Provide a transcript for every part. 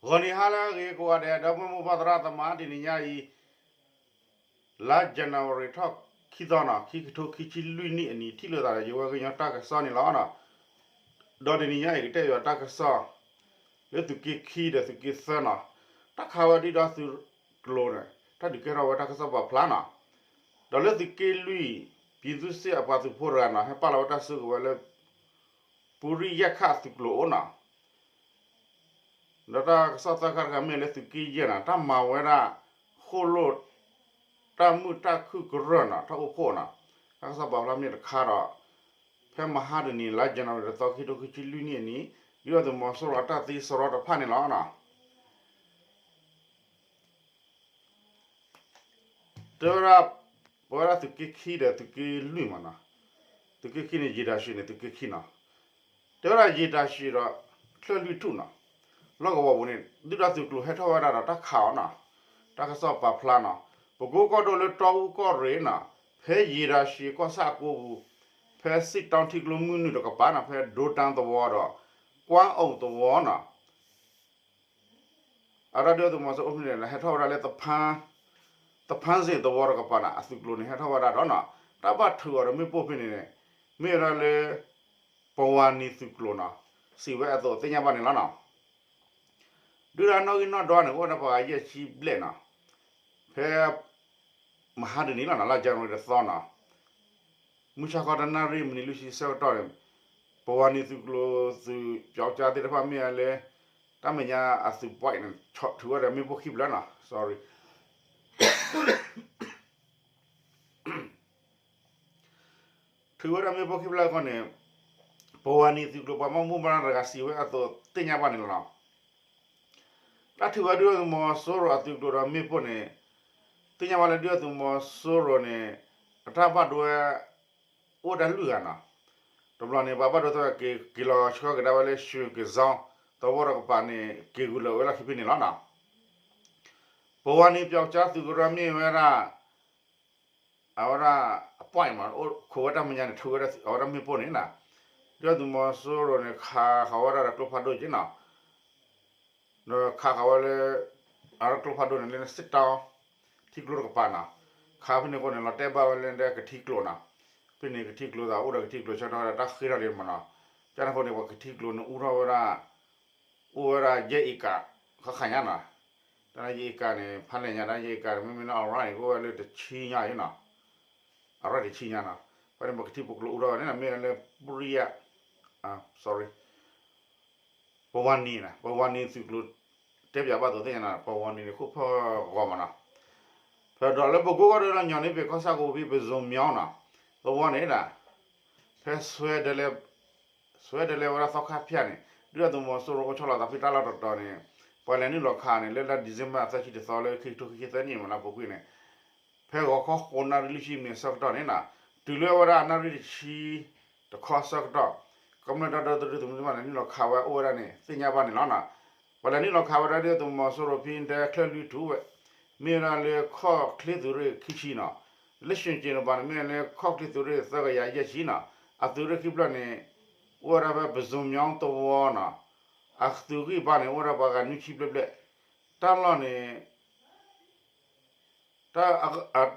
ဂီၤနံၤဟါလၢအဂ့ၤကိးဂၤဒဲး ဒီပုၢ်ဝဲၢ်မိၢ်ပၢ်သရၣ်သမါ တနံၤညါအံၤ လါ January ထီၣ်ခံသီနီၤ ခံကထိခံဆံလွံၢ်နံၣ်အနံၤ ထံၣ်လိာ်သးဒီးယဝဲကညီတၢ်ကစီၣ်န့ၣ်လီၤ. ဒီးတနံၤညါအံၤ ကတဲဘၣ်တၢ်ကစီၣ် လၢသုးက့ခံဒီးသုးက့သၢနီၤ တၢ်ခးဝဲဒုၣ်ဒါသုးကျိၤန့ၣ် တၢ်ဒုးကဲထီၣ်ဝဲတၢ်ကစီၣ်ပာ်ဖျါနီၤ ဒီးလၢသုးက့လွံၢ် ပြည်သူ့စစ် အပှၤသုးဖိတဂၤနီၤ ဟဲပာ်လီၤဝဲတၢ်စုကဝဲၤလၢ ပူၤရံယဲၢ်ခးသုးကျိၤအိၣ်နီၤ ဒီးတၢ်ကစီၣ်သၢခါတခါမ့ၢ်လၢသုးက့ယဲၢ်နီၤ တၢ်မၤဝဲဒၣ် ဃိၣ်လိၣ် တၢ်မုာ်တၢ်ခုၣ်ကရၢၢ်နီၤ တၢ်အိၣ်ဖှိၣ်နီၤ တၢ်ကစီၣ်ပာ်ဖျါမ့ၢ်တခါဒီး ဖဲမဟါတနံၤ လါ January တသီ ခံကထိခံဆံလွံၢ်နံၣ်အနံၤ ဒုၣ်ဒါသုးမီၤစိရိၤအတၢ်သံစရီတဖၣ်န့ၣ်လီၤ. တဲဝဲဒၣ် ပဝဲဒၣ်သုးက့ခံဒီးသုးက့လွံၢ်မးနီၤ, သုးက့ခံန့ၣ် ယံာ်တၢ်ဆံးန့ၣ် သုးက့ခံနီၤ, တဲဝဲဒၣ်ယံာ်တၢ်ဆံးဒီး ချၢၣ်လွံၢ်ထူၣ်နီၤ, လီၢ်ကဝီၤပူၤန့ၣ် ဒုၣ်ဒါသုးကျိၤဟဲထီၣ်ဝဲဒၣ်ဒီးတၢ်ခးအီၤနီၤ, တၢ်ကစီၣ်ပာ်ဖျါနီၤ, ပကိကီၢ်ဒိၣ်လၢတီအူကီၢ်ရ့ၣ်နီၤ, ဖဲယံာ်တၢ်ဆံးကီၢ်ဆၣ်အကိပူၤ, ဖဲစံးတီထံကျိမုၢ်နုာ်တကပၤနီၤ, ဖဲဒိတၢ်သဝီဒီး ကွၢ်အိၣ်သဝီနီၤ အဝဲဒၣ်ဒုၣ်ဒါသုးမီၤစိရိၤအိၣ်ဖဲန့ၣ် ဟဲထီၣ်ဝဲဒၣ်လၢ သဖၣ်စ့ၣ်သဝီတကပၤန့ၣ် အသုးကျိၤန့ၣ် ဟဲထီၣ်ဝဲဒၣ်ဒီးနီၤ, တၢ်ဘၣ်ထုးအီၤဒီးမ့ၣ်ပိၢ်ဖဲန့ၣ်န့ၣ် မ့ၢ်ဝဲဒၣ်လၢ ပဝၤနံၤသုးကျိၤနီၤ, စံးဝဲအသိးသ့ၣ်ညါဘၣ်န့ၣ်လီၤနီၤ. ဒုၣ်ဒါနီၣ်ဂံၢ်နီၣ်ဒွးန့ၣ် အိၣ်ဝဲဒၣ်ပှၤဂၤယဲၢ်ဆံဘျဲၣ်နီၤ, ဖဲ မဟါတနံၤလီၤနီၤ လါ January တသီနီၤ မုၢ်ဆါခီတနၣ်ရံၣ်မံးနံးလွံၢ်ဆံဆၢကတီၢ်န့ၣ် ပဝၤနံၤသုးကျိၤသုးပၠီကၠါသ့ၣ်တဖၣ်မ့ၢ်ဝဲလၢ တၢ်မဲာ်ညါအသုးပွးန့ၣ် ထုးဝဲဒီးမ့ၣ်ပိၢ်ခံဖျၢၣ်နီၤ sorry ထုးဝဲဒၣ်မ့ၣ်ပိၢ်ခံဖျၢၣ်အဃိန့ၣ် ပဝၤနံၤသုးကျိၤပှၤဘၣ်မူဘၣ်ဒါတဂၤစံးဝဲအသိးသ့ၣ်ညါဘၣ်န့ၣ်လီၤနီၤ. တၢ်ထုးဝဲဒုၣ်ဒါသုးမီၤစိရိၤအသုးကျိၤဒီးမ့ၣ်ပိၢ်န့ၣ် သ့ၣ်ညါဘၣ်လၢဒုၣ်ဒါသုးမီၤစိရိၤန့ၣ် အတၢ်ဘၣ်ဒိဝဲ အိၣ်ဝဲဒၣ်လွံၢ်ဂၤနီၤ. တဘျီန့ၣ် ပှၤဘၣ်ဒိသၢဂၤက့ၤလီၤဆှၢကဒါဝဲလၢ ရွှေကဇောင်း သဝီတကပၤန့ၣ် က့ၤဂုာ်လီၤဝဲလီၢ်ခံဖဲန့ၣ်လီၤနီၤ. ပဝၤနံၤပၠီကၠါသုးကရၢမ့ၢ်ဝဲဒၣ် အဝဲဒၣ်အပွးမး ခိးဝဲတၢ်မဲာ်ညါန့ၣ် ထုးဝဲဒၣ်အဝဲဒၣ်မ့ၣ်ပိၢ်န့ၣ်နီၤ, ဒုၣ်ဒါသုးမီၤစိရိၤန့ၣ် ခးဃီၤဝဲဒၣ်ဒီးကျိဖးဒိၣ်က့နီၤ, ဒီးခးဃီၤဝဲလၢ အဝဲဒၣ်ကျိဖးဒိၣ်န့ၣ် လၢစံးတီ ထံကျိတကပၤနီၤ, ခးဖဲန့ၣ်အဃိန့ၣ် လီၤတဲာ်ဘၣ်ဝဲလၢကထံကျိနီၤ, ဖဲန့ၣ်ကထံကျိသးအိၣ်ဒီးကထံကျိဆၢထီၣ်ဝဲဒၣ် တၢ်ဃ့ထီၣ်ဒံးမးနီၤ, ကန့ၣ်အဃိန့ၣ် ပှၤကထံကျိန့ၣ် အူထီၣ်ဝဲဒၣ် အိၣ်ဝဲဒၣ်ယဲၢ်အ့ကၤ ဃီခါညါနီၤ, တၢ်ယဲၢ်အ့ကၤန့ၣ် ဖးလဲၢ်ညါ တၢ်ယဲၢ်အ့ကၤန့ၣ် မ့မ့ၢ်လၢအရၣ်န့ၣ် ကအိၣ်ဝဲလၢတဆံညါအံၤနီၤ, အရၣ်တဆံညါနီၤ, ဖဲန့ၣ်ပကထံဖိကျိအူထီၣ်ဝဲန့ၣ် မ့ၢ်လၢ ပူရံယါ sorry ပဝၤနံၤနီၤ, ပဝၤနံၤသုးကျိၤ တဲပၠးဘၣ်သိးသ့ၣ်ညါနီၤ, ပဝၤနံၤန့ၣ် ခိၣ်ဖီၣ်ဂီၤမးနီၤ, ဖဲဒီးလၢပကိကီၢ်ဒိၣ်လၢညီန့ၣ် ပကီၢ်ဆၣ်ကိးဖံ ပဇိၤမီနီၤ, သဝီန့ၣ်ဒၣ် ဖဲ ဆွဲဒဲလဲဝဲဒၣ်သီခါဖၠၣ်န့ၣ် ဒုၣ်ဒါသုးမီၤစိရိၤအိၣ်ဆီလီၤသးဖဲတၢ်လီၢ်တတီၤန့ၣ် ပှၤလဲၤနုာ်လီၤခးန့ၣ် လၢလါ December သၢဆံတသီလၢခံကထိခံဆံသၢနံၣ်မးနီၤ ပူၤကွံာ်န့ၣ် ဖဲဂီၤခီဃိးနၣ်ရံၣ်လွံၢ်ဆံမံးနံးဆၢကတီၢ်န့ၣ်နီၤ, တုၤလၢဝဲဒၣ်နၣ်ရံၣ်တဆံတခီဆၢကတီၢ် ကမျၢၢ်တၢ်ဒီသဒၢသုးမုၢ်သ့ၣ်တဖၣ်န့ၣ် နုာ်လီၤခးဝဲအိၣ်ဝဲဒၣ်န့ၣ် သ့ၣ်ညါဘၣ်န့ၣ်လီၤနီၤ. ပှၤလဲၤနုာ်လီၤခးဝဲဒၣ်ဒုၣ်ဒါသုးမီၤစိရိၤဖဲတဲချၢၣ်လွံၢ်ထူၣ်ဝဲ မ့ၢ်ဝဲဒၣ်လၢခီၣ်ချ့သုးရ့ၣ်ခံဆံနီၤ, လၢရွှ့ၣ်ကၠ့ၤတကပၤန့ၣ် မ့ၢ်ဝဲလၢခီၣ်ချ့သုးရ့ၣ်သၢကယၤယဲၢ်ဆံနီၤ, အသုးရ့ၣ်ခံဖျၢၣ်န့ၣ် အိၣ်ဝဲဒၣ်ဖဲပဇိၤမီသဝီနီၤ, အသုးဂံၢ်ဘါန့ၣ် အိၣ်ဝဲဒၣ်ပှၤဂၤနွံဆံဘျဲၣ်ဘျဲၣ်, တၢ်လီၢ်န့ၣ် တၢ်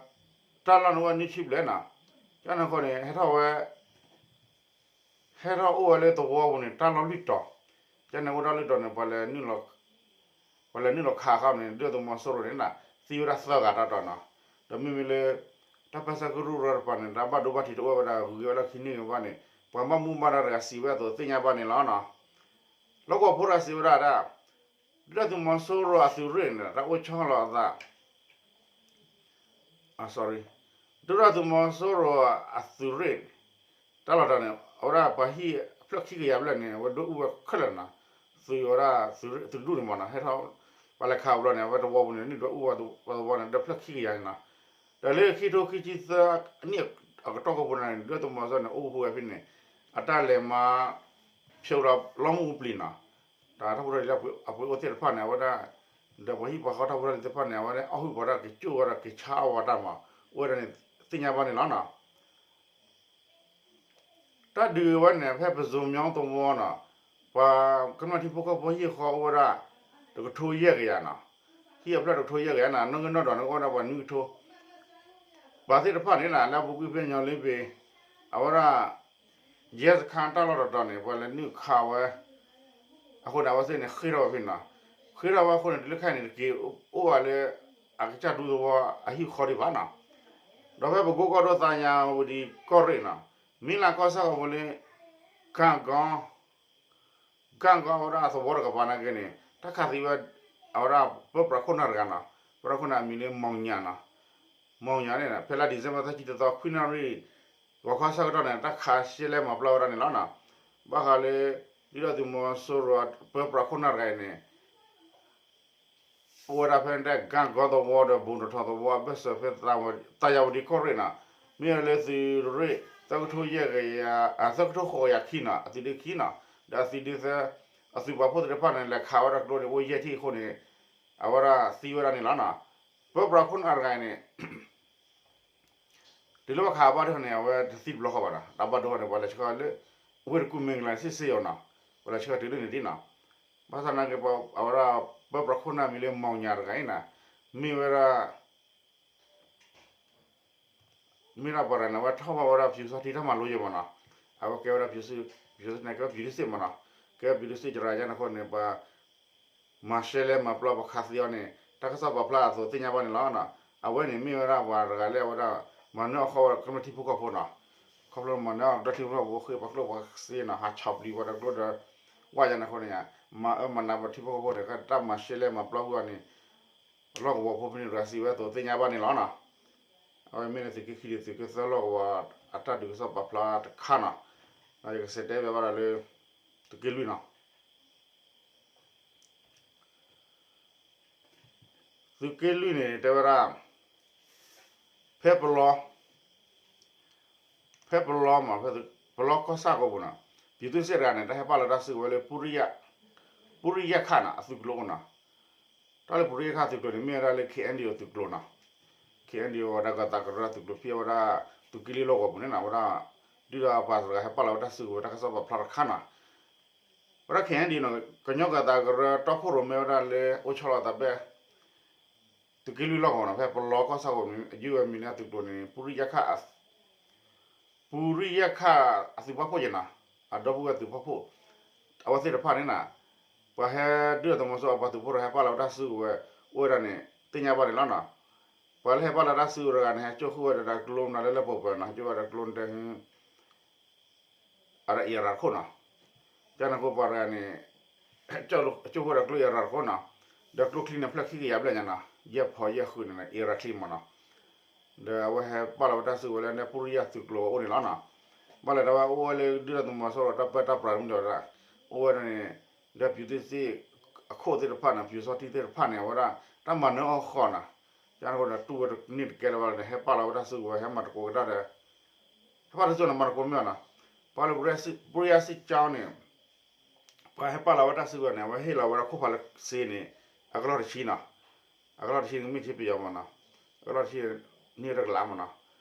တၢ်လီၢ်န့ၣ်အိၣ်ဝဲနွံဆံဘျဲၣ်နီၤ, ကန့ၣ်အဃိန့ၣ် ဟဲထီၣ်ဝဲ ဟဲထီၣ်အိၣ်ဝဲလၢသဝီပူၤန့ၣ် တၢ်လီၢ်လွံၢ်တီၤ, ကန့ၣ်အိၣ်တၢ်လွံၢ်တီၤန့ၣ် ပှၤလဲၤ ပှၤလဲၤနုာ်လီၤခးအခါန့ၣ် ဒုၣ်ဒါသုးမီၤစိရိၤန့ၣ် သံဝဲဒၣ်သၢဂၤတၢ်တီၤနီၤ, ဒီးမ့မ့ၢ်လၢ တၢ်ပၢဆှၢကရူၢ်ကရၢတကပၤန့ၣ် တၢ်ဘၣ်ဒိဘၣ်ထံးတအိၣ်ဝဲဒၣ် ဂုၤက့ၤဝဲလီၢ်ခံန့ၢ်က့ၤဘၣ်န့ၣ် ပှၤဘၣ်မူဘၣ်ဒါတဂၤစံးဝဲအသိးသ့ၣ်ညါဘၣ်န့ၣ်လီၤနီၤ, လီၢ်ကဝီၤဖိတဂၤစံးဝဲဒၣ်ဒၣ် ဒုၣ်ဒါသုးမီၤစိရိၤအသုးရ့ၣ်န့ၣ် တၢ်အိၣ်ဆီလီၤအသး sorry ဒုၣ်ဒါသုးမီၤစိရိၤအသုးရ့ၣ် တၢ်လီၢ်တတီၤန့ၣ် အဝဲဒၣ်ပှၤဟံၣ်ဖျၢၣ်ခံကယၤဘျဲၣ်န့ၣ် အဝဲဒွဲၣ်အူဝဲခဲလၢာ်နီၤ, သုးဝဲဒၣ် သုးဒူၣ်န့ၣ်မးနီၤ ဟဲထီၣ် ပှၤလဲၤခးဘျီန့ၣ် အဝဲသဝီပူၤန့ၣ် နုာ်ဒွဲၣ်အူဝဲသဝီန့ၣ် ဒီးဖျၢၣ်ခံကယၤန့ၣ်နီၤ, ဒီးလၢခံကထိခံဆံသၢနံၣ်အကတီၢ်ခိၣ်ပူၤန့ၣ် ဒုၣ်ဒါသုးမီၤစိရိၤန့ၣ် အိၣ်ဃူဝဲဖဲန့ၣ် အတၢ်လဲၤမၤ ဖျိလီၤလီမုၢ်အူပျံၤနီၤ, တၢ်ထီၣ်ဖိတၢ်လံၤလၢအပှ့ၤအိၣ်သ့ၣ်တဖၣ်န့ၣ် အဝဲဒၣ် ဒီးပှၤဟံၣ်ပှၤဃီထီၣ်ဖိတၢ်လံၤသ့ၣ်တဖၣ်န့ၣ် အဝဲဒၣ်အီၣ်ဟုၣ်ပှၤတၢ်ကကၠိၣ်ဝဲဒၣ်ကကၠါအီၣ်ဝဲတၢ်မး အိၣ်ဝဲဒၣ်န့ၣ် သ့ၣ်ညါဘၣ်န့ၣ်လီၤနီၤ. တၢ်ဒုးဝဲန့ၣ် ဖဲပဇိၤမီသဝီနီၤ, ပှၤကမျၢၢ်ထံဖိကီၢ်ဖိဟံၣ်ဃီအိၣ်ဝဲဒၣ် တကထိယဲၢ်ကယၤနီၤ, ဟံၣ်အဖျၢၣ်တကထိယဲၢ်ကယၤနီၤ, နီၣ်ဂံၢ်နီၣ်ဒွးန့ၣ်အိၣ်ဒၣ်ပှၤနွံကထိ, ပှၤသ့ၣ်တဖၣ်န့ၣ်နီၤ လၢအပူၤကွံာ်ဖဲညီလ့ပ့ၤ အဝဲဒၣ် ရဲစခန်း တၢ်လီၢ်တတီၤန့ၣ် ပှၤလဲၤနုာ်ခးဝဲ, အဃိန့ၣ် အဝဲသ့ၣ်န့ၣ်ဃ့ၢ်ထီၣ်ဝဲဖဲန့ၣ်နီၤ, ဃ့ၢ်ထီၣ်ဝဲအဃိန့ၣ် တုၤလၢခဲအံၤန့ၣ် တက့ၤအိၣ်ဘၣ်လၢ အကစၢ်ဒူသဝီအဟံၣ်ဃီဒံးဘၣ်နီၤ, ဒီးဖဲပကိကီၢ်ဒိၣ်သးယါဝဒံကီၢ်ရ့ၣ်နီၤ, မ့ၢ်လၢကီၢ်ဆၣ်ကီၢ်ပူၤလၢ ကၣ်ကီ ကၣ်ကီဝဲဒၣ်သဝီတကပၤနာ်က့န့ၣ် တၢ်ခးသံဝဲ အဝဲဒၣ်ပၢပြးခိၣ်နၢ်တဂၤနီၤ, ပၢပြးခိၣ်နၢ်အမံၤလၢ မီၣ်ညၣ်နီၤ, မီၣ်ညၣ်န့ၣ် ဖဲလါ December သၢဆံတသီ ခွံနၣ်ရံၣ် ဂီၤခီဆၢကတီၢ်န့ၣ် တၢ်ခးရှဲလဲမၤပျီဝဲဒၣ်န့ၣ်လီၤနီၤ, ဘၣ်ဃးလၢ ဒုၣ်ဒါသုးမီၤစိရိၤပၢပြးခိၣ်နၢ်တဂၤအံၤန့ၣ် အိၣ်ဝဲဒၣ်ဖဲဒၣ် ကၣ်ကီသဝီဒီး ဘူးတထီသဝီအဘၢၣ်စၢၤဖဲ သးယါဝဒံကီၢ်ရ့ၣ်နီၤ, မ့ၢ်ဝဲလၢသုးရ့ၣ် သၢကထိယဲၢ်ကယၤ သၢကထိဃိးကယၤခံနီၤ, အသုးဒုခံနီၤ, ဒီးအသုးဒုသၢ အသုးပာ်ဖှိၣ်သ့ၣ်တဖၣ်န့ၣ် လဲၤခးဝဲဒၣ်ကျိန့ၣ် အိၣ်ယဲၢ်ထံၣ်အဃိန့ၣ် အဝဲဒၣ်သံဝဲဒၣ်န့ၣ်လီၤနီၤ, ပၢပြးခိၣ်နၢ်တဂၤအံၤန့ၣ် တုၤလၢပှၤခးအဘၣ်ဒိၣ်န့ၣ် အဝဲတသံတဘျီဃီဘၣ်နီၤ, တၢ်ဘၣ်ဒိၣ်န့ၣ် ပှၤလဲၤဆှၢလၢ ဝ့ၢ်တကူၣ် မ့ၢ်ကလၤ စ့ၢ်စ့ၢ်အီၤနီၤ, ပှၤလဲၤဆှၢတုၤလၢန့ၣ်ဒ်နီၤ, ဘၣ်ဆၣ်နာ်က့ အဝဲဒၣ် ပၢပြးခိၣ်နၢ်မံၤလၢ မီၣ်ညၣ်တဂၤအံၤနီၤ, မ့ၢ်ဝဲဒၣ် မ့ၢ်ဒၣ်ပှၤတဂၤန့ၣ် အဝဲထီၣ်ဘၣ်ဝဲဒၣ် ပျူစောထီး တၢ်မၤလိယဲၢ်မးနီၤ, အဝဲကဲဝဲဒၣ် ပျူစောထီးန့ၣ် ကဲဝဲ ပြည်သူ့စစ် မးနီၤ, ကဲဝဲ ပြည်သူ့စစ် ကရၢညါန့ၣ်အဃိန့ၣ် ပှၤ မၤရှဲလဲမၤပျီပှၤခးသံအီၤန့ၣ် တၢ်ကစီၣ်ပာ်ဖျါအသိးသ့ၣ်ညါဘၣ်န့ၣ်လီၤ. အဝဲန့ၣ်မ့ၢ်ဝဲဒၣ်ပှၤတဂၤလၢအဝဲဒၣ် မၤနၢၤအီၣ်ဃီဝဲဒၣ်ကမျၢၢ်ထံဖိကီၢ်ဖိနီၤ, ခီဖျိမၤနၢၤအီၣ်ကမျၢၢ်ထံဖိကီၢ်ဖိ ဃ့ပှၤကျိၣ်ပှၤစ့နီၤ, ဟးဆီၣ်ပျံၤပှၤဒီးကျိဒီး ဝၣ်ယါန့ၣ်အဃိန့ၣ် မၤအၢမၤနးပှၤထံဖိကီၢ်ဖိန့ၣ် တၢ်မၤရှဲလဲမၤပျီဝဲအီၤန့ၣ် လီၢ်ကဝီၤဖိဖဲန့ၣ်တဂၤစံးဝဲအသိးသ့ၣ်ညါဘၣ်န့ၣ်လီၤနီၤ. အဝဲမ့ၢ်လၢသုးက့ခံဒီးသုးက့သၢလီၢ်ကဝီၤအတၢ်ဒုးကစီၣ်ပာ်ဖျါတခါနီၤ, ဒီးယကစံးတဲဘၣ်ဝဲဒၣ်လၢ သုးက့လွံၢ်နီၤ. သုးက့လွံၢ်န့ၣ်တဲဝဲဒၣ် ဖဲပလီ ဖဲပလီမး ဖဲပလီကီၢ်ဆၣ်ကီၢ်ပူၤနီၤ, ပြည်သူ့စစ် တဂၤန့ၣ် တၢ်ဟဲပာ်လီၤတၢ်စုကဝဲၤလၢ ပူရံယၣ်ခၣ်နီၤ အသုးကျိၤနီၤ. တၢ်လၢပူရံယၣ်ခၣ်အသုးကျိၤန့ၣ် မ့ၢ်ဝဲဒၣ်လၢ KNDO သုးကျိၤနီၤ, KNDO ဝဲဒၣ်ကီၤသးကရၢသုးကျိၤ ဖဲအဝဲဒၣ် သုးက့လွံၢ်လီၢ်ကဝီၤပူၤန့ၣ်နီၤ, ဝဲဒၣ် ဒုၣ်ဒါအပှၤတဂၤဟဲပာ်လီၤဝဲတၢ်စုကဝဲၤ တၢ်ကစီၣ်ပာ်ဖျါတခါနီၤ. ဝဲဒၣ် KNDO နီၤ ကညီကီၤသးကရၢ တီခိၣ်ရိၣ်မဲဝဲဒၣ်လၢအိၣ်ဆီလီၤအသးဖဲ သုးက့လွံၢ်လီၢ်ကဝီၤနီၤ, ဖဲပလီကီၢ်ဆၣ်ကီၢ်ပူၤန့ၣ် အယုၢ်ဝဲမံၤလၢအသုးကျိၤန့ၣ် ပူရံယၣ်ခၣ် ပူရံယၣ်ခၣ်အသုးပာ်ဖှိၣ်ယဲနီၤ, အဒီပုၢ်ဝဲၢ်သုးပာ်ဖှိၣ် အဝဲသ့ၣ်တဖၣ်န့ၣ်နီၤ, ပှၤဟဲဒုၣ်ဒါသုးမီၤစိရိၤအပှၤသုးဖိဒီးဟဲပာ်လီၤဝဲတၢ်စုကဝဲၤ အိၣ်ဝဲဒၣ်န့ၣ် သ့ၣ်ညါဘၣ်န့ၣ်လီၤနီၤ. ပှၤလၢဟဲပာ်လီၤတၢ်စုကဝဲၤတဂၤန့ၣ် ဟဲကၠိၣ်ဃုာ်ဝဲဒီးကျိမနုၤလၢလၢပှဲၤပှဲၤနီၤ, ဟဲကၠိၣ်ဝဲဒီးကျိတဲ အဝဲဒၣ် အံၣ်ရၣ်တခိၣ်နီၤ, ကန့ၣ်အဃိပှၤတဂၤန့ၣ် ကၠိၣ်ဃုာ်ဝဲဒီးကျိအံၣ်ရၣ်တခိၣ်နီၤ, ဒီးကျိချံန့ၣ် ဖျၢၣ်ခံကယၤဘျဲၣ်ညါနီၤ, ယဲၢ်ဖီယဲၢ်ဃုာ်န့ၣ် အံၣ်ရၣ်ချံမးနီၤ. ဒီးအဝဲဟဲပာ်လီၤဝဲတၢ်စုကဝဲၤလၢန့ၣ် ပူရံယၣ်သုးကျိၤအအိၣ်န့ၣ်လီၤနီၤ. ဘၣ်လဲၤဒီးဝဲအိၣ်ဝဲလၢဒုၣ်ဒါသုးမီၤစိရိၤတၢ်ပၢတၢ်ပြးမုၢ်ဒီးဝဲဒၣ် အိၣ်ဝဲဒၣ်န့ၣ် ဒီး ပြည်သူ့စစ် အခိၣ်သ့ၣ်တဖၣ်န့ၣ် ပျူစောထီးသ့ၣ်တဖၣ်န့ၣ် အဝဲဒၣ် တၢ်မၤနၢၤအီၣ်ဃီနီၤ, ကန့ၣ်အဃိဒီး တူၢ်ဝဲတန့ၢ်တကဲလၢၤဘၣ်လၢန့ၣ် ဟဲပာ်လီၤဝဲတၢ်စုကဝဲၤ ဟဲမၤသကိးကဒါဒီး ဟဲပာ်တၢ်စုကဝဲၤန့ၣ် မၤသကိးမ့ၢ်အီၤနီၤ. ပှၤလၢ ပူရံယၣ်စံၣ်ကၠီန့ၣ် ပှၤဟဲပာ်လီၤဝဲတၢ်စုကဝဲၤန့ၣ် အဝဲဟ့ၣ်လီၤဝဲဒၣ်ခိၣ်ဖးလၢစ့န့ၣ် အကလီၢ်တဆံနီၤ, အကလီၢ်တဆံန့ၣ် မ့ၢ်ထံပယီၤမးနီၤ, အကလီၢ်တဆံန့ၣ် န့ၢ်တကလးမးနီၤ,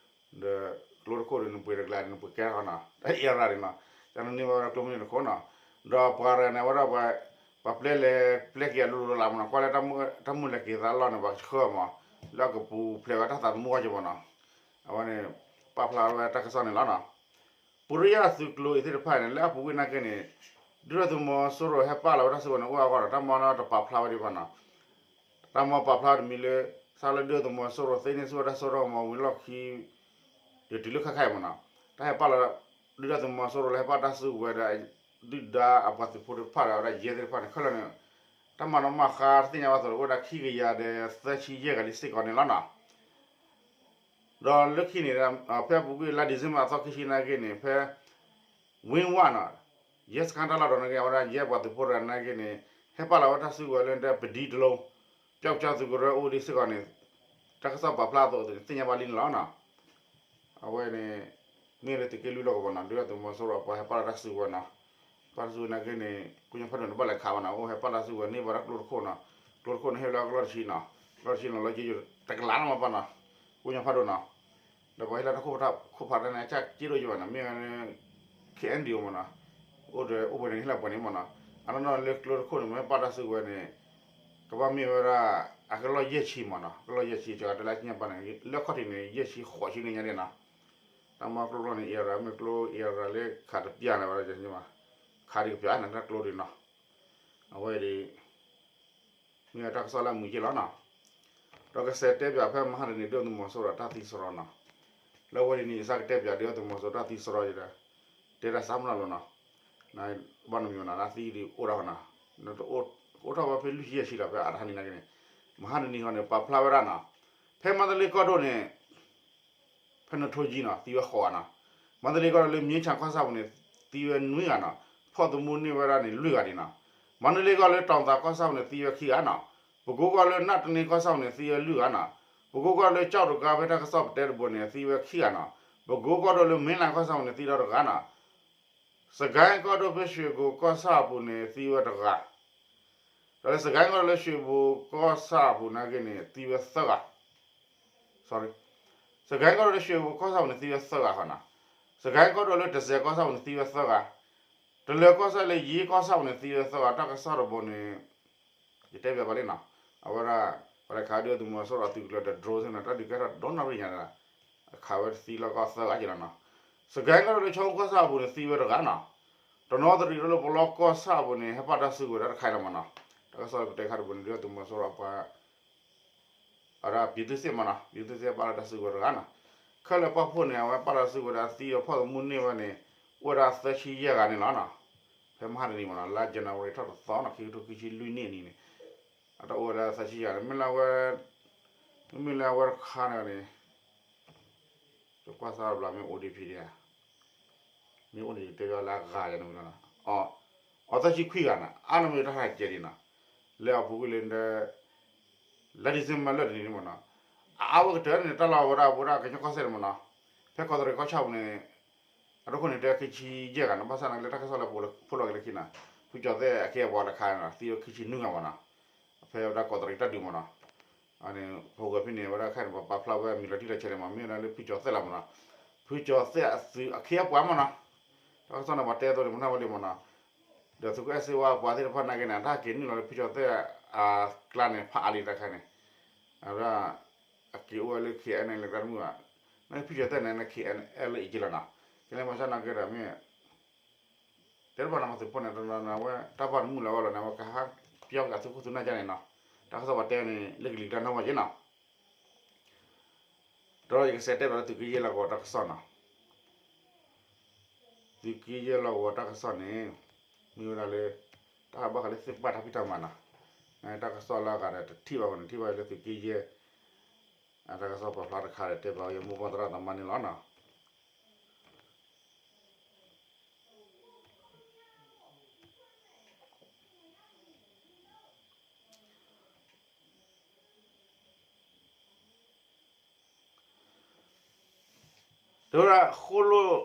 ဒီးကျိတခိၣ်ဒီး နပှ့ၤတကလးန့ၣ် နပှ့ၤကဲထီၣ်နီၤ, အံၣ်ရၣ်န့ၣ်နီၤ, ကန့ၣ်န့ၢ်ဝဲဒၣ်ကျိမ့ၢ်န့ၣ်တခိၣ်နီၤ, ဒီးပှၤတဂၤန့ၣ် အဝဲဒၣ် ပှၤပျဲလဲၤပျဲက့ၤအလိၤလိၤလးမးနီၤ, ကွၢ်လၢတၢ်မုၢ်လၢက့ၤသးလီၢ်န့ၣ် ပှၤကဆှၢမး, လၢအကပူၤဖျဲးဝဲတၢ်သးသမူအီၤက့ၤမးနီၤ, အဝဲန့ၣ် ပာ်ဖျါဝဲတၢ်ကစီၣ်န့ၣ်လီၤနီၤ. ပူရံယၣ်သုးကျိၤအံၤသ့ၣ်တဖၣ်န့ၣ် လၢအပူၤကွံာ်နာ်က့န့ၣ် ဒုၣ်ဒါသုးမီၤစိရိၤဟဲပာ်လီၤဝဲတၢ်စုကဝဲၤန့ၣ် အိၣ်အဂီၢ်ဒီး တၢ်မၤနီၣ်တပာ်ဖျါဝဲဒံးဘၣ်နီၤ. တၢ်မၤပာ်ဖျါတမံၤလၢ စးလၢဒုၣ်ဒါသုးမီၤစိရိၤသ့န့ၢ်ဆူၣ်ဝဲတၢ်စိတၢ်ကမီၤဝံၤလီၢ်ခံ ဒီးတုၤလၢခဲခါအံၤမးနီၤ, တၢ်ဟဲပာ်လီၤ ဒုၣ်ဒါသုးမီၤစိရိၤလၢဟဲပာ်တၢ်စုကဝဲၤဒီး ဒုၣ်ဒါအပှၤသုးဖိတဖၣ်ဒီး အဝဲဒၣ်ယဲၢ်သ့ၣ်တဖၣ်န့ၣ် ခဲလၢာ်န့ၣ် တၢ်မၤနီၣ်မၤဃါတသ့ၣ်ညါဘၣ်အသိး အိၣ်ဝဲဒၣ်ခံကယၤဒီးသၢဆံယဲၢ်ဂၤလံစ့ၢ်ကီးန့ၣ်လီၤနီၤ. ဒီးလၢခံန့ၣ် ဖဲအပူၤကွံာ်လါ December အသီခံဆံနာ်က့န့ၣ် ဖဲ ဝ့ၢ်ဝၣ်နီၤ, ရဲစခန်း တၢ်လီၢ်တတီၤနာ်က့ အဝဲဒၣ်ယဲၢ်ပှၤသုးဖိတဂၤနာ်က့န့ၣ် ဟဲပာ်လီၤဝဲတၢ်စုကဝဲၤလၢ ပဒံတလုံး ပျီကစၢ်သုးကရၢအိၣ်ဒံးစ့ၢ်ကီးန့ၣ် တၢ်ကစီၣ်ပာ်ဖျါအသိးသ့ၣ်ညါဘၣ်လံန့ၣ်လီၤနီၤ. အဝဲန့ၣ် မ့ၢ်လၢသုးက့လွံၢ်လီၢ်ကဝီၤနီၤ, ဒုၣ်ဒါသုးမီၤစိရိၤအပှၤဟဲပာ်လီၤတၢ်စုကဝဲၤနီၤ, ပာ်တၢ်စုကဝဲၤနာ်က့န့ၣ် ကိးညါဖးဒိၣ်န့ၣ် ဘၣ်လဲၤခးဘၣ်နီၤ, အိၣ်ဟဲပာ်တၢ်စုကဝဲၤန့ၢ်ဘၣ်ဒၣ်ကျိတခိၣ်နီၤ, ကျိတခိၣ်န့ၣ်ဟ့ၣ်လၢအကလီၢ်တဆံနီၤ, ကလီၢ်တဆံနီၤ လီၤက့ယိာ်တကလးလီၤမးပာ်နီၤ, ကိးညါဖးဒိၣ်နီၤ, ဒီးပှၤဟ့ၣ်လၢတၢ်ခိၣ်ဖးတၢ်န့ၣ် အကၢ်က့ဒိၣ်ယိာ်ဘၣ်နီၤ, မ့ၢ်ဝဲ KNDO မးနီၤ, အိၣ်ဒီးအိၣ်ပှဲၤန့ၣ်ဟ့ၣ်လီၤပှဲၤန့ၣ်မးနီၤ, အနီၢ်နီၢ်လၢကျိတခိၣ်န့ၣ် မ့ၢ်ပာ်တၢ်စုကဝဲၤန့ၣ် ကဘၣ်မ့ၢ်ဝဲဒၣ် အကလီၢ်ယဲၢ်ဆံမ့ၢ်နီၤ, ကလီၢ်ယဲၢ်ဆံ ကတဲလၢညါပၢ်န့ၣ် လၢခီၣ်ထံးန့ၣ် ယဲၢ်ဆံဃိးဆံန့ၣ်ညါဒၣ်နီၤ, တၢ်မၤကျိလီၢ်န့ၣ် အံၤရၤ မ့ၢ်ကျိ အံၤရၤ လၢခးတပျၢ်န့ၣ်ဝဲဒၣ် ခးဒံးကပျၢ်န့ၣ် တၢ်ကျိဒံးနီၤ, အဝဲဒၣ် မ့ၢ်တၢ်ကစီၣ်လၢအမုာ်က့လီၤနီၤ, ဒီးကစဲးတဲပၠးဖဲမဟါတနံၤ ဒုၣ်ဒါသုးမီၤစိရိၤတၢ်သံစရီနီၤ, လၢအဝဲဒၣ်န့ၣ် ယစးကတဲပၠးဒုၣ်ဒါသုးမီၤစိရိၤတၢ်သံစရီဒီး တဲတၢ်စးမနီၤလီၤနီၤ, ဘၣ်နမံၤနီၤ တၢ်သံဒုးအိၣ်ဒၣ်ဃီနီၤ, အိၣ်ထီၣ်ဘၣ်ဖဲလွံၢ်ဆံယဲၢ်ဆံလီၤ ဖဲအတဟါန့ၣ်နာ်က့န့ၣ်, မဟါတနံၤဃီန့ၣ် ပာ်ဖျါဝဲဒၣ်နီၤ, ဖဲမန္တလေးကီၢ်ဒိၣ်န့ၣ် ဖဲနထိကၠံနီၤ သံဝဲဃိးဂၤနီၤ, မန္တလေးကီၢ်ဒိၣ်လၢ မြင်းခြံ ကီၢ်ဆၣ်ပူၤန့ၣ် သံဝဲနွံဂၤနီၤ, ဖီၣ်သမူန့ၢ်ဝဲဒၣ်န့ၣ် လွံၢ်ဂၤဒံးနီၤ, မန္တလေးကီၢ်လၢ တောင်သာ ကီၢ်ဆၣ်ပူၤန့ၣ် သံဝဲခံဂၤနီၤ, ပဲခူးကီၢ်လၢ နာတနံ ကီၢ်ဆၣ်ပူၤန့ၣ် သံဝဲလွံၢ်ဂၤနီၤ, ပဲခူးကီၢ်လၢ ကျောက်တဂွ ဖဲတၢ်ကစီၣ်ပတဲတဘိန့ၣ် သံဝဲခံဂၤနီၤ, ပဲခူးကီၢ်ဒိၣ်လၢ မင်းလှိုင် ကီၢ်ဆၣ်ပူၤန့ၣ် သံဒီးတဂၤနီၤ, စစ်ကိုင်းကီၢ်ဒိၣ်ဖဲ ရွှေဘို ကီၢ်ဆၣ်ပူၤန့ၣ် သံဝဲတဂၤ ဒီးလၢစစ်ကိုင်းကီၢ်ဒိၣ်လၢ ရွှေဘို ကီၢ်ဆၣ်ပူၤနာ်က့န့ၣ် သံဝဲသၢဂၤ, sorry, စစ်ကိုင်းကီၢ်ဒိၣ်လၢ ရွှေဘို ကီၢ်ဆၣ်ပူၤန့ၣ် သံဝဲသၢဂၤဃီနီၤ, စစ်ကိုင်းကီၢ်ဒိၣ်လၢ တန့်ဆည် ကီၢ်ဆၣ်ပူၤန့ၣ် သံဝဲသၢဂၤ, တလၢၤကီၢ်ဆၣ်လၢ ရေး ကီၢ်ဆၣ်ပူၤန့ၣ် သံဝဲသၢဂၤ တၢ်ကစီၣ်တဘိန့ၣ် ယတဲပၠးဘၣ်လံနီၤ, အဝဲဒၣ် ပှၤတခါဒုၣ်ဒါသုးမီၤစိရိၤအသုးကလၢၤဒီး drone သ့ၣ်နီၤ တၢ်ဒုးကဲထီၣ်ဒိၣ်နီၢ်ရံၣ်ညါန့ၣ်, အခးဝဲသံလီၢ်ကီၢ်သၢဂၤက့လီၤနီၤ, စစ်ကိုင်းကီၢ်ဒိၣ်လၢ ချောင်း ကီၢ်ဆၣ်ပူၤန့ၣ် သံဝဲတဂၤနီၤ, တနီသရံၣ်ဒီးလၢ ပလီကီၢ်ဆၣ်ပူၤန့ၣ် ဟဲပာ်တၢ်စုကဝဲၤဒၣ်တခါအံၤလီၤမ့ၢ်နီၤ, တၢ်ကစီၣ်ပတဲခါတဘိန့ၣ် ဒုၣ်ဒါသုးမီၤစိရိၤအပှၤ အဝဲဒၣ် ပြည်သူ့စစ်မ့ၢ်နီၤ, ပြည်သူ့စစ် ပာ်လီၤတၢ်စုကဝဲၤတဂၤနီၤ, ခဲလၢာ်ပာ်ဖှိၣ်န့ၣ် အဝဲပာ်လီၤစုကဝဲၤဒီးအသံဒီးဖီၣ်သမူန့ၢ်ဝဲန့ၣ် အိၣ်ဝဲဒၣ်သၢဆံယဲၢ်ဂၤန့ၣ်လီၤနီၤ, ဖဲမဟါတနံၤမ့ၢ်နီၤ လါ January ထီၣ်တသီနီၤ ခံကထိခံဆံလွံၢ်နံၣ်အနံၤန့ၣ်, အတအိၣ်ဝဲဒၣ်သၢဆံယဲၢ်ဂၤန့ၣ် မ့ၢ်လၢအဝဲ မ့မ့ၢ်လၢအဝဲတခါန့ၣ်န့ၣ် ကွၢ်စၢ်ဘျီမ့ၢ်အိၣ်ဒံးဖံးဒံးဧါ, မ့ၢ်အိၣ်န့ၣ် ယတဲဘၣ်လၢအဂၤယၤန့ၣ်ဝံၤလီၤနီၤ, အီ သၢဆံခွံဂၤနီၤ အါန့ၣ်မ့ၢ်တၢ်ဟဲကဲဒံးနီၤ, လၢအပူၤကွံာ်လၢ လၢ December လၢတနံၤန့ၣ်မ့ၢ်နီၤ, အအါဝဲကတၢၢ်န့ၣ် တၢ်လီၢ်ဝဲဒၣ် ဝဲဒၣ်ကညီကီၢ်စဲၣ်န့ၣ်မ့ၢ်နီၤ, ဖဲကီးတရံးကီၢ်ဆၣ်ပူၤန့ၣ် အတခိၣ်န့ၣ် တဲခံဆံယဲၢ်ဂၤနီၤ, ဘၣ်ဆၣ်န့ၣ်လၢတၢ်ကစီၣ်လၢပဖိးလီၤက့ၤလၢခံနီၤ, ဖုကၠီၤသဲၣ်အခ့အပှၤတခါန့ၣ်နီၤ သံဝဲခံဆံနွံဂၤမ့ၢ်နီၤ, ဖဲဝဲဒၣ်ကီးတရံးတၢ်ဒုးမ့ၢ်နီၤ, အန့ၣ် ဖိဂၢၤဖဲန့ၣ် ဝဲဒၣ်ခဲန့ၣ် ပပာ်ဖျါဝဲအမံၤလီၤတံၢ်လီၤဆဲးန့ၣ်မ့ၢ် မ့ၢ်ဝဲဒၣ်လၢဖုကၠီၤသဲၣ်လီၤမ့ၢ်နီၤ, ဖုကၠီၤသဲၣ်အသုးအခ့အပှၤမ့ၢ်နီၤ, တၢ်ကစီၣ်န့ၣ် ပှၤတဲအသိးန့ၣ် ပနၢ်ဝဲလံမ့ၢ်နီၤ, ဒီးသုးခိၣ်အဲၣ်စ့ဝါပှၤသ့ၣ်တဖၣ်နာ်က့န့ၣ် တၢ်က့ၤနုာ်လီၤလၢဖုကၠီၤသဲၣ်အကျါန့ၣ် ဖးအါလံတၢ်ခဲန့ၣ်, အဝဲဒၣ် အက့ၤအိၣ်ဝဲလၢ KNLA လၢတၢ်တမုာ်ဘၣ်, မ့ၢ်ဖုကၠီၤသဲၣ်န့ၣ် KNLA အံၤက့လီၤနီၤ, ကဲလၢမၤဆါနာ်က့ဒီးမ့ၢ် တဲတဘၣ်န့ၣ် မၤသုးဖိန့ၣ် တနီၤနီၤဝဲ တၢ်ဘၣ်တမုာ်လၢၤဝဲလီၤန့ၣ် အဝဲကဟးပျီက့ၤအသုးခိၣ်သုးနၢ်ကန့ၣ်နီၤ, တၢ်ကစီၣ်ပှၤတဲန့ၣ် လၢကလံၤကျါနီၢ်ဝဲက့နီၤ, ဒီးယကစးတဲဘၣ်လၢသုးက့ယဲၢ်လီၢ်ကဝီၤတၢ်ကစီၣ်နီၤ, သုးက့ယဲၢ်လီၢ်ကဝီၤတၢ်ကစီၣ်န့ၣ် မ့ၢ်ဝဲဒၣ်လၢ တၢ်ဟးဘၣ်ဃးလၢသ့ၣ်ပာ်တၢ်ဖံးတၢ်မၤနီၤ, တၢ်ကစီၣ်လၢအဂၤဒီးတထံၣ်ဘၣ်ဝဲန့ၣ် ထံၣ်ဘၣ်လၢသုးက့ယဲၢ် အတၢ်ကစီၣ်ပာ်ဖျါတခါဒီး တဲဘၣ်ဝဲယမိၢ်ပှၢ်သရၣ်သမါန့ၣ်လီၤနီၤ. တဲဝဲဒၣ် ဃိလိၣ်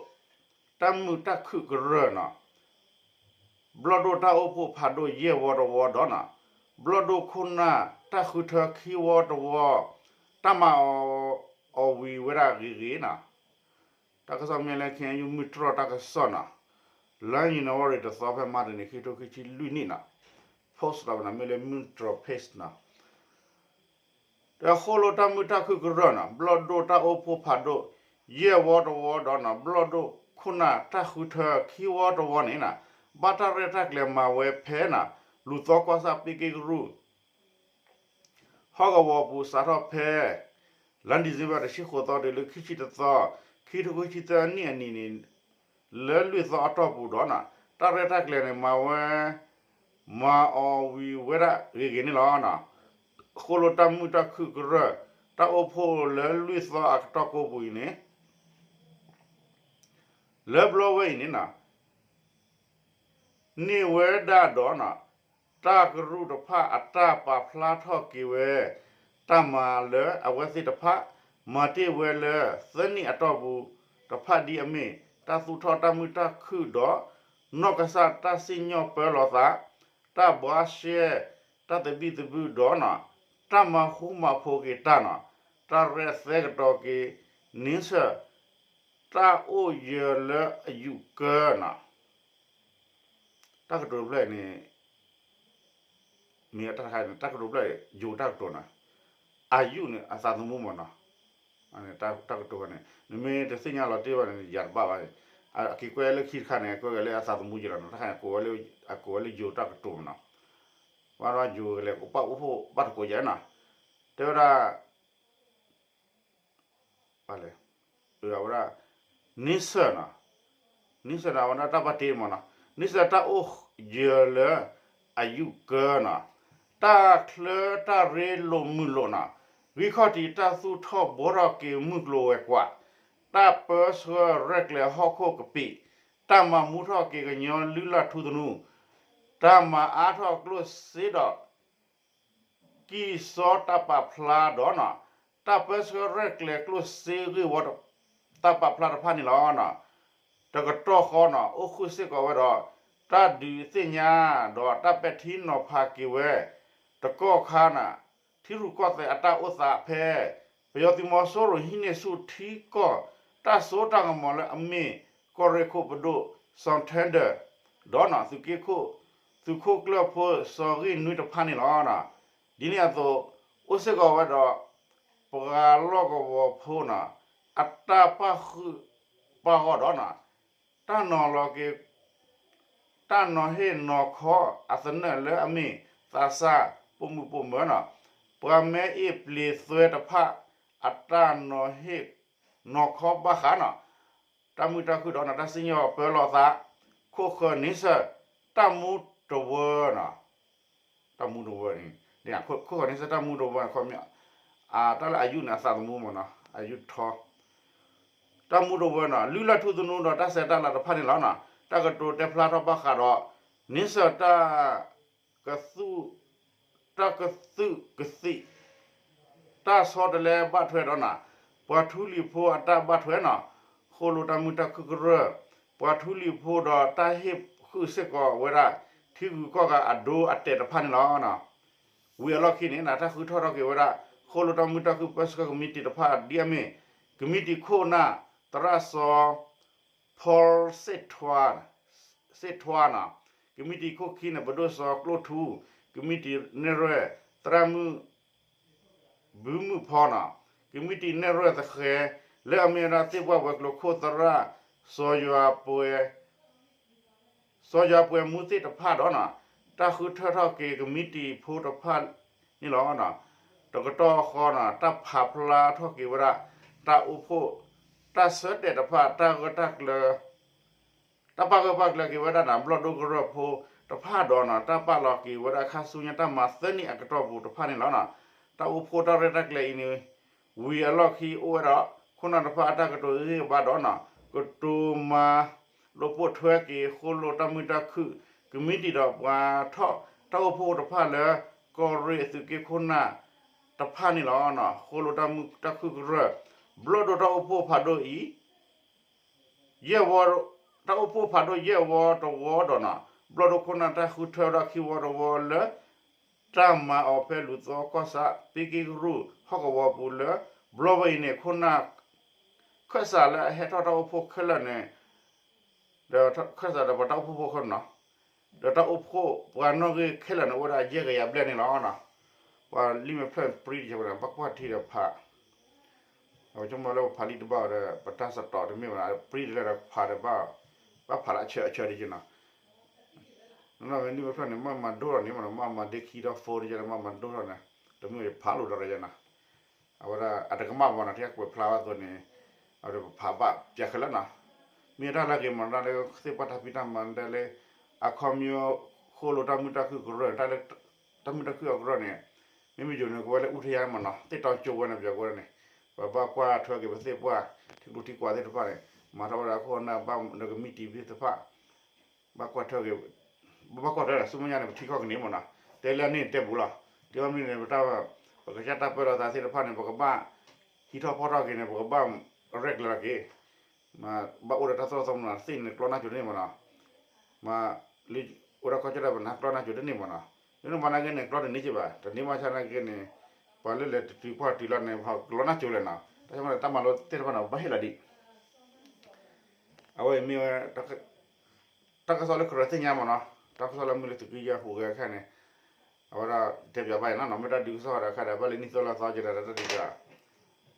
တၢ်မုာ်တၢ်ခုၣ်ကရၢၢ်နီၤ, ဘျီၣ်ဒိၣ်တၢ်အိၣ်ဖှိၣ်ဖးဒိၣ်ယဲၢ်ဝီတဝီဒီးနီၤ, ဘျီၣ်ဒိၣ်ခိၣ်နၢ်တၢ်ဃုထၢခံဝီတဝီ, တၢ်မၤအီၤ အီၣ်ဝံၤဝဲဒၣ်ဂ့ၤဂ့ၤနီၤ. တၢ်ကစီၣ်မ့ၢ်လၢ ခ့ၣ်အဲၣ်ယူၣ် မုၢ်တြီၢ်တၢ်ကစီၣ်နီၤ, လါယနူၤအါရံၤတသီ ဖဲမဟါတနံၤ ခံကထိခံဆံလွံၢ်နံၣ်နီၤ, post လီၤဝဲနီၤ မ့ၢ်လၢ မုၢ်တြီၢ် page နီၤ. ဒီးဃိလိၣ်တၢ်မုာ်တၢ်ခုၣ်ကရၢၢ်နီၤ, ဘျီၣ်ဒိၣ်တၢ်အိၣ်ဖှိၣ်ဖးဒိၣ် ယဲၢ်ဝီတဝီဒီးနီၤ, ဘျီၣ်ဒိၣ်ခိၣ်နၢ်တၢ်ဃုထၢခံဝီတဝီန့ၣ်နီၤ, ဘၣ်တၢ်ရဲၣ်တၢ်ကျဲၤမၤဝဲဖဲနီၤ, လူၤသီကီၢ်ဆၣ် ပ့က့ကရူၢ် ဟီၣ်ကဝီၤပူၤ စးထီၣ်ဖဲ လါ December တဆံဃိးသီ တုၤလၢခံဆံတသီ ခံကထိခံဆံသၢနံၣ်အနံၤန့ၣ် လၢလွံၢ်သီအတီၢ်ပူၤဒီးနီၤ, တၢ်ရဲၣ်တၢ်ကျဲၤန့ၣ် မၤဝဲ မၤအီၤဝံၤဝဲဒၣ်ဂ့ၤဂ့ၤန့ၣ်လီၤ. ဃိလိၣ်တၢ်မုာ်တၢ်ခုၣ်ကရၢၢ် တၢ်အိၣ်ဖှိၣ်လၢလွံၢ်သီအကတီၢ်ကိးပူၤအံၤန့ၣ် လၢဘျီဝဲအံၤန့ၣ်နီၤ န့ၢ်ဝဲဒၣ်ဒီးနီၤ တၢ်ကရူၢ်တဖၣ်အတၢ်ပာ်ဖျါထီၣ်က့ၤဝဲ တၢ်မၤလၢအဝဲသ့ၣ်တဖၣ် မၤတ့ၢ်ဝဲလၢသၢနံၣ်အတီၢ်ပူၤတဖၣ်ဒ်အမ့ၢ် တၢ်သူၣ်ထီၣ်တၢ်မုာ်တၢ်ခုၣ်ဒီး နီၢ်ကစၢ်တၢ်စံၣ်ညီၣ်ပၢလီၤသး, တၢ်ဘှါရှဲ တၢ်သဘံၣ်သဘုၣ်ဒီးနီၤ တၢ်မၤဃူမၤဖိးက့ၤတၢ်နီၤ တၢ်ရဲၣ်သဲကတီၤက့ၤ နံဆၢၣ် တၢ်အိၣ်ယၢၤလၢအယူးကၢနီၤ တၢ်ကတိၤတဖျၢၣ်န့ၣ် မ့ၢ်တၢ်တခါန့ၣ် တၢ်ကတိၤဖျၢၣ် ယိၤတၢ်ကတိၤနီၤ, အယူၣ်န့ၣ် အသးသမူမ့ၢ်နီၤ, တၢ်ကတိၤဝဲန့ၣ် နမ့ၢ်တသ့ၣ်ညါလီၤတ့ၢ်ဘၣ်န့ၣ် ယၤတဘၣ်ဘၣ်, အက့ၤကွဲလၢခံတခါန့ၣ် ကွဲဝဲလၢအသးသမူက့ၤလီၤနီၤ, တခါန့ၣ် အကိးဝဲလၢယိၤတၢ်ကတိၤမ့ၢ်နီၤ, ဘၣ်ဒီးယိၤကလဲၤကပာ်အိၣ်ဖှိၣ်ဘၣ်တကိးယဲနီၤ, တဲဝဲဒၣ် လဲၣ်, အဝဲဒၣ် န့ဆၢၣ်နီၤ, န့ဆၢၣ်နီၤ အဝဲဒၣ်တၢ်ဘၣ်တ့မ့ၢ်နီၤ, န့ဆၢၣ်တၢ်အိၣ်ယၢၤလၢအယူၣ်ကၢနီၤ, တၢ်ချၢတၢ်ရ့လိာ်မုာ်လိာ်နီၤ, ဂံၢ်ခီၣ်ထံးတၢ်သူၣ်ထီၣ်ဘှီထီၣ်က့ၤမုၢ်ကျိၤဝဲၤကွာ်, တၢ်ပၢဆှၢရဲၣ်ကျဲၤဟီၣ်ခိၣ်ကပံာ်, တၢ်မၤမူထီၣ်က့ၤကညီလုၢ်လၢ်ထူသနူ, တၢ်မၤအါထီၣ်ကျိၣ်စ့ဒီး ကံၢ်စီတၢ်ပာ်ဖျါဒီးနီၤ, တၢ်ပၢဆှၢရဲၣ်ကျဲၤကျိၣ်စ့ဂ့ၢ်ဝီ တၢ်ပာ်ဖျါတဖၣ်န့ၣ်လီၤ. တကတီၢ်ဃီနီၤ အိၣ်ဃုာ်စ့ၢ်ကီးဝဲဒီး တၢ်ဒုးသ့ၣ်ညါဒီးတၢ်ပဲာ်ထံနီၤဖးက့ၤဝဲ တကီၢ်ခါန့ၣ် ထံရူၢ်ကီၢ်သဲးအတၢ်အိၣ်သးဖဲ ပယီၤသုးမီၤစိရိၤဟံးန့ၢ်ဆူၣ်ထံကီၢ် တၢ်စိတၢ်ကမီၤလၢအမ့ၢ် ကီၢ်ရ့ၣ်ခိၣ်ပဒိၣ် စီၤထဲဒၢၣ် ဒီးနီၤ သုးက့ခိၣ် သုးခိၣ်ကျၢၢ်ဖိစီၤဂ့ၢ်နွံတဖၣ်န့ၣ်လီၤ. ဒ်န့ၣ်အသိး အိၣ်စ့ၢ်ကီးဝဲဒီး ပှၤလီၢ်ကဝီၤဖိနီၤ အတၢ်ပာ်ဃုာ်ပာ်ဂီၢ်ဒီးနီၤ တၢ်နီၤလီၤက့ၤ တၢ်နီၤဟ့ၣ်နီၤခီအသနၢၣ်လၢအမ့ၢ် သးစၢ်ပိာ်မုၣ်ပိာ်မၢၤနီၤ ပှၤမဲအ့ၣ်ပျ့ၤသွဲတဖၣ် အတၢ်နီၤဟ့ၣ်နီၤခီဘၣ်ဃးနီၤ တၢ်မုာ်တၢ်ခုၣ်ဒီးနီၤ တၢ်စံၣ်ညီၣ်ပၢလီၤသး ခိၣ်ဃၢၤန့ဆၢၣ် တၢ်မူတဝၢနီၤ တၢ်မူတဝၢန့ၣ် ခိၣ်ဃၢၤန့ဆၢၣ် တၢ်မူတဝၢန့ၣ် ခီပညီ တၢ်လၢအယူၣ်န့ၣ် အသးသမူမ့ၢ်နီၤ အယူၣ်ထီ တၢ်မူတဝၢနီၤ လုၢ်လၢ်ထူသနူဒီးတၢ်ဆဲးတၢ်လၤတဖၣ်န့ၣ်လီၤ. တၢ်ကတိၤတဲဖျါထီၣ်ဘၣ်ဃးဒီး န့ဆၢၣ်တၢ်ကသုး တၢ်ကသုးကသံၣ် တၢ်ဆီတလဲဘၣ်ထွဲဒီးနီၤ ပှၤထူလံၤဖိအတၢ်ဘၣ်ထွဲနီၤ ဃိၣ်လိာ်တၢ်မုာ်တၢ်ခုၣ်ကရၢၢ် ပှၤထူလံၤဖိဒီးတၢ်ဟ့ၣ်ဃုာ်စ့ၢ်ကီးဝဲဒၣ် ထံဂုၤကီၢ်ဂၤအဒိအတဲာ်တဖၣ်န့ၣ်လီၤ. ဝံၤအလီၢ်ခံန့ၣ် တၢ်ဃုထၢထီၣ်က့ၤဝဲဒၣ် ဃိၣ်လိာ်တၢ်မုာ်တၢ်ခုၣ်ပၢဆှၢကမံးတံာ်တဖၣ်ဒ်အမ့ၢ် ကမံးတံာ်ခိၣ်နၢ် သရၣ်စီၤ ဖီစ့ၣ်ထွါနီၤ ကမံးတံာ်ခိၣ်ခံန့ၣ် ပဒိၣ်စီၤကျိၣ်ထူ ကမံးတံာ်နဲၣ်ရွဲၣ် သရၣ်မုၣ် ဘုမုၣ်ဖီနီၤ ကမံးတံာ်နဲၣ်ရွဲၣ်သဃဲၤ လၢအမ့ၢ်ဝဲဒၣ်သ့ၣ်ပှၢ်ဝဲၤကျိၤခိၣ်သရၣ် စီၤယွၤပှဲၤ စီၤယွၤပှဲၤမူသ့ၣ်တဖၣ်ဒီးနီၤ တၢ်ဃုထၢထီၣ်က့ၤကမံးတံာ်ဖိတဖၣ်န့ၣ်လီၤ. တကတီၢ်ဃီနီၤ တၢ်ဖးဖျါထီၣ်က့ၤဝဲဒၣ် တၢ်အိၣ်ဖှိၣ် တၢ်ဆၢတဲာ်တဖၣ် တၢ်ဂၢၢ်တၢ်ကျၢၤ တၢ်ပာ်ဂၢၢ်ပာ်ကျၢၤက့ၤဝဲဒၣ်နီၤ ဘျီၣ်ဒိကရၢၢ်ဖိတဖၣ်ဒီးနီၤ တၢ်ပာ်လီၤက့ၤဝဲဒၣ်ခါဆူညါတၢ်မၤသၢနံၣ်အကတီၢ်ပူၤတဖၣ်န့ၣ်လီၤ. တၢ်အိၣ်ဖှိၣ်တၢ်ရဲၣ်တၢ်ကျဲၤအံၤန့ၣ် ဝံၤအလီၢ်ခံအိၣ်ဝဲဒီး ခိၣ်နၢ်တဖၣ်အတၢ်ကတိၤဂ့ၢ်ဘါဒီးနီၤ ကတိၤမၤလိာ်ပိာ်ထွဲက့ၤ ဃိၣ်လိာ်တၢ်မုာ်တၢ်ခုၣ် ကမံးတံာ်ဒီးပှၤထီၣ်တၢ်အိၣ်ဖှိၣ်တဖၣ်လၢ ကီၢ်ရ့ၣ်အသုးက့ခိၣ်နၢ်တဖၣ်န့ၣ်လီၤ. ဃိၣ်လိာ်တၢ်မုာ်တၢ်ခုၣ်ကရၢၢ် ဘျီၣ်ဒိတၢ်အိၣ်ဖှိၣ်ဖးဒိၣ်အံၤ ယဲၢ်ဝီ တၢ်အိၣ်ဖှိၣ်ဖးဒိၣ်ယဲၢ်ဝီတဝီဒီးနီၤ ဘျီၣ်ဒိခိၣ်နၢ်တၢ်ဃုထၢဝဲဒၣ်ခံဝီတဝီလၢ တၢ်မၤအီၤဖဲလူၤသီကီၢ်ဆၣ် ပ့က့ကရူၢ် ဟီၣ်ကဝီၤပူၤလၢ ဘျီဝဲအံၤန့ၣ် ခိၣ်နၢ် ခၢၣ်စးလၢအဟဲထီၣ်တၢ်အိၣ်ဖှိၣ်ခဲလၢာ်န့ၣ် ဒီးခၢၣ်စးဒီးပှၤတၢ်အိၣ်ဖှိၣ်ဖိခဲလၢာ်နီၤ ဒီးတၢ်အိၣ်ဖှိၣ်ပှၤနီၣ်ဂံၢ်ခဲလၢာ်န့ၣ် အိၣ်ဝဲဒၣ်ယဲၢ်ကယၤဘျဲၣ်န့ၣ်လီၤ. ပှၤလံာ်မဲာ်ဖျၢၣ်န့ၣ် ပြံတယဲၢ်ဝဲဒၣ် ဘၣ်ကွၢ်ထံဒီးဖး အဝဲဆိကမိၣ်လၢပဖးလံာ်တဘၣ်ဒီး ပတၢ်စတီးတမ့ၢ်ဘၣ်နီၤ ပြံတလဲၣ်ဒီးဖးဒီးဘၣ် ဘၣ်ဖးလၢအဆၢအဆၢဒ်က့နီၤ နီၢ်ဝဲလံာ်မဲာ်ဖျၢၣ်န့ၣ် မ့ၢ်မၤဒိၣ်ထီၣ်န့ၣ်မ့ၢ်နီၤ မ့ၢ်မၤဒ့ခံဒီး phone ဒ်က့နီၤ မ့ၢ်မၤဒိၣ်ထီၣ်န့ၣ် တမ့ၢ်ဖးလိာ်ဒီးရယဲနီၤ အဝဲဒၣ်အတကမၣ်ဘၣ်နီၤ ထံၣ်အကွဲးဖျါဘၣ်သိးန့ၣ် အဝဲဒၣ်ပဖးဘၣ်ပျးခဲလၢာ်နီၤ မ့ၢ်တၢ်လၢက့ၤမၤတၢ်လၢ သ့ၣ်ပှၢ်တၢ်ဖံးတၢ်မၤတၢ်လၢ အခီပညီ ဃိၣ်လိာ်တၢ်မုာ်တၢ်ခုၣ်ကရၢၢ်န့ၣ် တၢ်လၢ တၢ်မုာ်တၢ်ခုၣ်အကရၢၢ်န့ၣ် မ့မ့ၢ်ယိၤန့ၣ် ကဝဲလၢအူထယါမ့ၢ်နီၤ သ့ၣ်တီကၠိဝဲန့ၣ် ပယီၤကဝဲန့ၣ် ပဘၣ်ကွၢ်ထွဲက့ၤပသ့ၣ်ပှၢ် ထံကျိထံကွာ်သ့ၣ်တဖၣ်န့ၣ် မၤထီၣ်ဝဲဒၣ်ခိၣ်နၢ်ဘၣ်ဒီးကမံးတံာ်သ့ၣ်တဖၣ် ဘၣ်ကွၢ်ထွဲက့ၤ ဘၣ်ကွၢ်ထွဲဒီးဆူမဲာ်ညါန့ၣ် ပထံကီၢ်ကန့ၢ်မ့ၢ်နီၤ တဲလၢအန့ၣ်တဲပူၤလီၤ တဲဝဲမ့ၢ်န့ၣ် ပတၢ် ပကစၢ်တၢ်ပၢလီၤသးသ့ၣ်တဖၣ်န့ၣ် ပကဘၣ် ဟံးထီၣ်ဖီၣ်ထီၣ်က့ၤန့ၣ် ပကဘၣ်ရဲၣ်ကျဲၤလီၤက့ၤ မ့ၢ်ဘၣ်အိၣ်ဒီးတၢ်သိၣ်တၢ်သီမနုၤသ့ၣ်န့ၣ် ကျီနၢ်စိၤတန့ၢ်မ့ၢ်နီၤ မ့ၢ်လၢအိၣ်ဒီးကီၢ်ကၠီၣ်တဲၣ်ပနၢ်ကျီနၢ်စိၤတန့ၢ်မ့ၢ်နီၤ လၢနဘၣ်နာ်က့န့ၣ် ကျီတန့ၢ်က့ဘၣ် တန့ၢ်ဘၣ်ဆၣ်နာ်က့န့ၣ် ပှၤလၢလဲၤတတုၤကွၢ်တုၤလီၤန့ၣ် ပှၤကျီနၢ်စိၤလဲၣ်နီၤ တၢ်ဆၢမ့ၢ်တၢ်မၤလိသ့ၣ်တဖၣ်န့ၣ် ဘၣ်ဟ့ၣ်လီၤဒံး အဝဲအံၤမ့ၢ်ဝဲ တၢ်ကစီၣ်လၢကရၢသ့ၣ်ညါမ့ၢ်နီၤ တၢ်ကစီၣ်လၢမုၢ်လၢသုးက့ယဲၢ်ဟူးဂဲၤခဲန့ၣ် အဝဲဒၣ်တဲပၠးဘၣ်ယဲနီၤ မ့ၢ်တၢ်ဒုးကစီၣ်ဒီးခါဒီး ဘၣ်လၢနံၣ်သီလါသီကဲဒီးတၢ်ဒုးတၢ်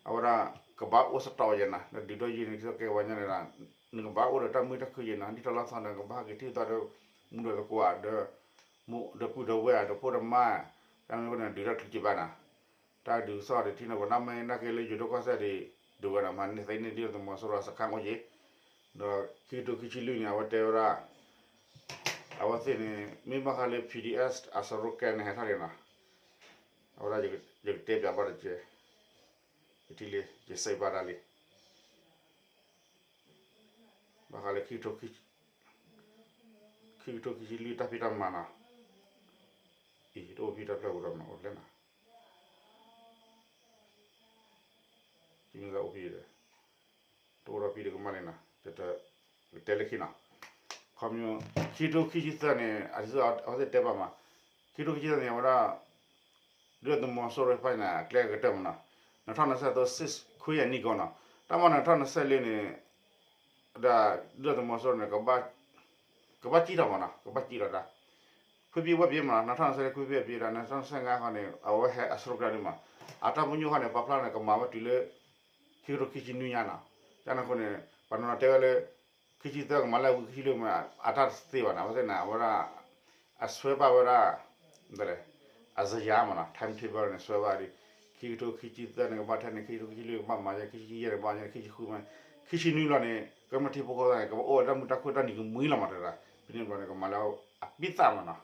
အဝဲဒၣ် ကဘၣ်အိၣ်စတီးယဲနီၤ နဒုးဒီးယဲန့ၣ် ကစီၣ်ကဲဝဲညါန့ၣ်ဒီး နကဘၣ်အိၣ်ဒီးတၢ်မုာ်တၢ်ခုၣ်ယဲနီၤ နံၣ်သီလါသီန့ၣ် ကဘၣ်ဟဲက့ၤထံၣ်သီဒီး မူဒီးသကိးဒီး ဒီပုၢ်ဒီဝဲၢ်ဒီးဖိဒီးမါ တၢ်မ့ၢ်န့ၣ် ဒုးတၢ်တကျိၤဘၣ်နီၤ တၢ်ဒုးကစီၣ်ဒီးထံၣ်န့ၣ် ပနၢ်မ့ၢ်နာ်က့လၢယိၤဒိၣ်ကီၢ်စဲၣ်ဒီး ဒုးဝဲနီၤ မၤန့ၢ်သ့န့ၢ်ဒ်သိးသုးမီၤစိရိၤစခါအိၣ်က့ၤ ဒီးခံကထိခံဆံလွံၢ်န့ၣ် အဝဲတဲဝဲဒၣ် အဝဲသ့ၣ်န့ၣ် မ့ၢ်ဘၣ်ဃးလၢ P D S အစရိကဲန့ၣ် ဟဲထီၣ်လံနီၤ အဝဲဒၣ်ယကတဲပၠးဘၣ်တက့ၢ် ယထံၣ်လံ ယစံးဘၣ်တၢ်လံ ဘၣ်ဃးလၢ ခံကထိခံဆံလွံၢ်တၢ်ဖံးတၢ်မၤနီၤ အံၤ တအိၣ်ဖံးတၢ်ဖျၢၣ်ပူၤဒီးမနုၤအိၣ်ဖျဲၣ်နီၤ ကမ့ၢ်သးအိၣ်ဖံးဒီး တအိၣ်ဒီးဖံးဒီးကမၣ်လံနီၤ ကတဲလၢခံနီၤ ခီမီ ခံကထိခံဆံသၢန့ၣ် အဝဲသ့ၣ်တဲဘၣ်မး ခံကထိခံဆံသၢန့ၣ် အဝဲဒၣ် ဒုၣ်ဒါသုးမီၤစိရိၤဖဲန့ၣ် အကျဲကတၢၢ်မးနီၤ နထီၣ်နဆဲးသိး six ခွံယၤနံၣ်ကီးနီၤ တၢ်မ့ၢ်နထီၣ်နဆဲးလံန့ၣ် ဒုၣ်ဒါသုးမီၤစိရိၤန့ၣ် ကဘၣ်ကံၣ်ထီၣ်မးနီၤ ကဘၣ်ကံၣ်ထီၣ်တၢ် ခွံဘ့ၣ်ဝဲဘ့ၣ်မးနီၤ နထီၣ်နဆဲးလံခွံဘ့ၣ်ဘ့ၣ်ဒီး နထီၣ်နဆဲးငါခီန့ၣ် အဝဲဟဲအစရိကတၢၢ်ဒံးမး အတၢ်ပညိၣ်ခီန့ၣ် ပာ်ဖျါန့ၣ် ကမၤဝဲတုၤလၢ ခံကထိခံဆံနွံညါနီၤ ကန့ၣ်အဃိန့ၣ် ပှၤနီၤနီၤတဲဝဲလၢ ခံဆံသၢကမၤလၢအဝံၤခံဆံလွံၢ်မး အတၢ်တသ့ဘၣ်နီၤ အဝဲသ့ၣ်န့ၣ် အဝဲဒၣ် အစွဲဘၣ်ဝဲဒၣ် အစယၤမးနီၤ time table န့ၣ် စွဲဘၣ်ဒီး ခံကထိခံဆံသၢန့ၣ် ကဘၣ်ထဲန့ၣ် ခံကထိခံဆံလွံၢ်ကဘၣ်မၤယဲ ခံဆံယဲၢ်န့ၣ် ဘၣ်ယဲ ခံဆံဃုမး ခံဆံနွံလီၤန့ၣ် ကမျၢၢ်ထံဖိကီၢ်ဖိသ့ၣ်န့ၣ် ကဘၣ်အိၣ်ဝဲဒၣ်မုာ်တၢ်ခုၣ်တၢ်နံၤကမှံလီၤမးတဒၣ် ဖဲန့ၣ်ဘျီန့ၣ် ကမၤလၢအပံသးမးနီၤ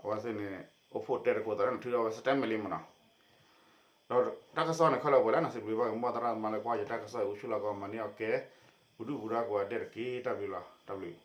အဝဲသ့ၣ်န့ၣ် အိၣ်ဖှိၣ်တဲတကိးသးလၢနထုးဒီးအဝဲ statement လံမးနီၤ ဒီးတၢ်ကစီၣ်န့ၣ် ခဲလၢာ်ပှဲၤလၢနီၤ စံးဘျုးဘၣ်က့ၤ မ်သရၣ်သမါလၢကွၢ်ယတၢ်ကစီၣ်အံၤ အိၣ်ဆူၣ်လီၤကီး မၤန့ၢ်အီၤကဲ ပူၤဒုၣ်ပူၤဒါကိးဂၤဒဲးတက့ၢ် တၢ်ဘျုးလီၤ တၢ်ဘျုး